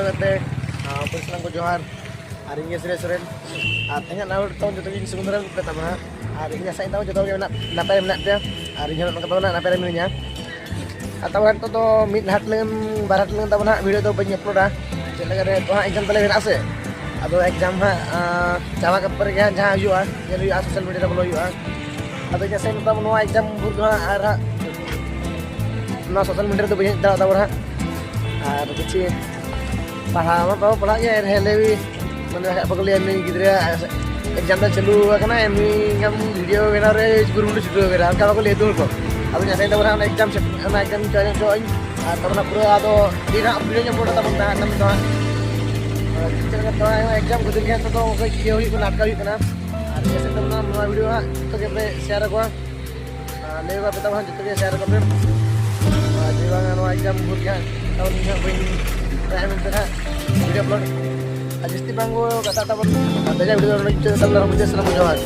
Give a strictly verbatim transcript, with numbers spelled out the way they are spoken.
ᱠᱟᱛᱮ ᱯᱟᱹᱨᱤᱥ ᱥᱟᱱᱟᱢ ᱠᱚ ᱡᱚᱦᱟᱨ᱾ ᱟᱨ ᱤᱧ ᱜᱮ ᱥᱩᱨᱮᱥ ᱥᱚᱨᱮᱱ᱾ ᱟᱨ ᱛᱮᱦᱮᱧᱟᱜ ᱱᱟᱣᱟ ᱛᱟᱵᱚᱱ ᱡᱚᱛᱚ ᱜᱮ ᱥᱩᱢᱩᱝ ᱫᱷᱟᱨᱟ ᱢᱮᱱᱟᱜ ᱛᱟᱵᱚᱱᱟ᱾ ᱟᱨ ᱤᱧ ᱟᱥᱟᱭ ᱫᱟ ᱡᱚᱛᱚ ᱜᱮ ᱢᱮᱱᱟᱜ ᱱᱟᱯᱟᱭ ᱨᱮ ᱢᱮᱱᱟᱜ ᱯᱮᱭᱟ᱾ ᱟᱨ ᱤᱧ ᱦᱚᱸ ᱱᱚᱝᱠᱟ ᱛᱟᱵᱚᱱ ᱱᱟᱯᱟᱭ ᱨᱮ ᱢᱤᱱᱟᱹᱧᱟ᱾ ᱟᱨ ᱛᱟᱵᱚᱱ ᱱᱤᱛᱚᱜ ᱫᱚ ᱢᱤᱫ ᱦᱟᱴ ᱞᱮᱱ ᱵᱟᱨ ᱦᱟᱴ ᱞᱮᱱ ᱛᱟᱵᱚᱱ ᱦᱟᱸᱜ ᱵᱷᱤᱰᱤᱭᱳ ᱫᱚ ᱵᱟᱹᱧ ᱟᱯᱞᱳᱰᱟ᱾ ᱪᱮᱫ ᱞᱮᱠᱟ ᱨᱮ ᱛᱚ ᱦᱟᱸᱜ ᱮᱠᱡᱟᱢ ᱛᱟᱞᱮ ᱢᱮᱱᱟᱜᱼᱟ ᱥᱮ᱾ ᱟᱫᱚ ᱮᱠᱡᱟᱢ ᱦᱟᱸᱜ ᱪᱟᱵᱟ ᱠᱟᱛᱮ ᱯᱚᱨᱮ ᱜᱮ ᱦᱟᱸᱜ ᱡᱟᱦᱟᱸ ᱦᱩᱭᱩᱜᱼᱟ ᱧᱮᱞ ᱦᱩᱭᱩᱜᱼᱟ, ᱥᱳᱥᱟᱞ ᱢᱤᱰᱤᱭᱟ ᱨᱮ ᱵᱚᱞᱚ ᱦᱩᱭᱩᱜᱼᱟ᱾ ᱟᱫᱚ ᱡᱮᱥᱮ ᱱᱚᱣᱟ ᱮᱠᱡᱟᱢ ᱵᱷᱳᱨ ᱫᱚ ᱦᱟᱸᱜ ᱟᱨ ᱦᱟᱸᱜ ᱱᱚᱣᱟ ᱥᱳᱥᱟᱞ ᱢᱤᱰᱤᱭᱟ ᱨᱮᱫᱚ ᱵᱟᱹᱧ ᱦᱮᱡ ᱫᱟᱲᱮᱭᱟᱜ ᱛᱟᱵᱚᱱᱟ ᱦᱟᱸᱜ᱾ ᱟᱨ ᱠᱤᱪᱷᱩ ᱯᱟᱲᱦᱟᱣ ᱢᱟ ᱵᱟᱵᱚ ᱯᱟᱲᱦᱟᱜ ᱜᱮᱭᱟ, ᱮᱱ ᱦᱤᱞᱳᱜ ᱢᱟᱱᱮ ᱵᱟᱠᱷᱟᱡ ᱵᱟᱠᱚ ᱞᱟᱹᱭᱟ ᱱᱩᱭ ᱜᱤᱫᱽᱨᱟᱹ ᱮᱠᱡᱟᱢ ᱫᱚ ᱪᱟᱹᱞᱩ ᱟᱠᱟᱱᱟ, ᱮᱢᱱᱤ ᱜᱟᱱ ᱵᱷᱤᱰᱤᱭᱳ ᱵᱮᱱᱟᱣ ᱨᱮ ᱠᱩᱨᱩᱢᱩᱴᱩ ᱪᱷᱩᱴᱟᱹᱣ ᱠᱟᱱᱟ, ᱚᱱᱠᱟ ᱵᱟᱠᱚ ᱞᱟᱹᱭᱟ ᱫᱩᱲ ᱠᱚ᱾ ᱟᱫᱚ ᱡᱟᱦᱟᱸ ᱥᱟᱭᱤᱰ ᱛᱟᱵᱚᱱ ᱚᱱᱟ ᱮᱠᱡᱟᱢ ᱥᱮᱴᱮᱨ, ᱚᱱᱟ ᱮᱠᱡᱟᱢ ᱪᱟᱞᱟᱣ ᱦᱚᱪᱚᱣᱟᱜ ᱟᱹᱧ᱾ ᱟᱨ ᱛᱟᱵᱚᱱᱟ ᱯᱩᱨᱟᱹ ᱟᱫᱚ ᱫᱤᱱ ᱦᱟᱸᱜ ᱵᱷᱤᱰᱤᱭᱳ ᱧᱟᱢ ᱯᱚᱨᱮ ᱛᱟᱵᱚᱱ ᱯᱮ ᱦᱟᱸᱜ ᱠᱟᱹᱢᱤ ᱫᱚ ᱦᱟᱸᱜ᱾ ᱟᱨ ᱪᱮᱫ ᱞᱮᱠᱟ ᱛᱚ ᱮᱠᱡᱟᱢ ᱠᱷᱟᱹᱛᱤᱨ ᱜᱮ ᱱᱤᱛᱚᱜ ᱫᱚ ᱚᱱᱠᱟ ᱤᱭᱟᱹ ᱦᱩᱭᱩᱜ ᱠᱟᱱᱟ, ᱟᱴᱠᱟᱣ ᱦᱩᱭᱩᱜ ᱠᱟᱱᱟ᱾ ᱟᱨ ᱡᱟᱦᱟᱸ ᱥᱟᱭᱤᱰ ᱛᱟᱵᱚᱱᱟ ᱱᱚᱣᱟ ᱵᱷᱤᱰᱤᱭᱳ ᱦᱟᱸᱜ ᱡᱚᱛᱚ ᱜᱮᱯᱮ ᱥᱮᱭᱟᱨ ᱟᱠᱚᱣᱟ᱾ ᱟᱨ ᱞᱟᱹᱭ ᱵᱟᱯᱮ ᱛᱟᱵᱚᱱ ᱡᱚᱛᱚ ᱜᱮ ᱥᱮᱭᱟᱨ ᱠᱚᱯᱮ᱾ ᱟᱨ ᱡᱮ ᱵᱟᱝ ᱱᱚᱣᱟ ᱮᱠᱡᱟᱢ ᱵᱷᱳᱨ ᱜᱮ ᱦᱟᱸᱜ ᱛᱟᱵᱚᱱ ᱤᱧ ᱦᱟᱸᱜ ᱵᱟᱹᱧ ᱛᱟᱦᱮᱸ ᱢᱮᱱᱛᱮ ᱦᱟᱸᱜ ᱵᱷᱤᱰᱤᱭᱳ ᱟᱯᱞᱳᱰ᱾ ᱟᱨ ᱡᱟᱹᱥᱛᱤ ᱵᱟᱝ ᱠᱚ ᱠᱟᱛᱷᱟ ᱛᱟᱵᱚᱱ ᱵᱷᱮᱡᱟ ᱵᱷᱤᱰᱤᱭᱳ ᱱᱚᱰᱮ ᱢᱩᱪᱟᱹᱫ ᱥᱟᱞᱟᱜ ᱢᱩᱪᱟᱹᱫ ᱥᱟᱞᱟᱜ ᱡᱚᱦᱟᱨ᱾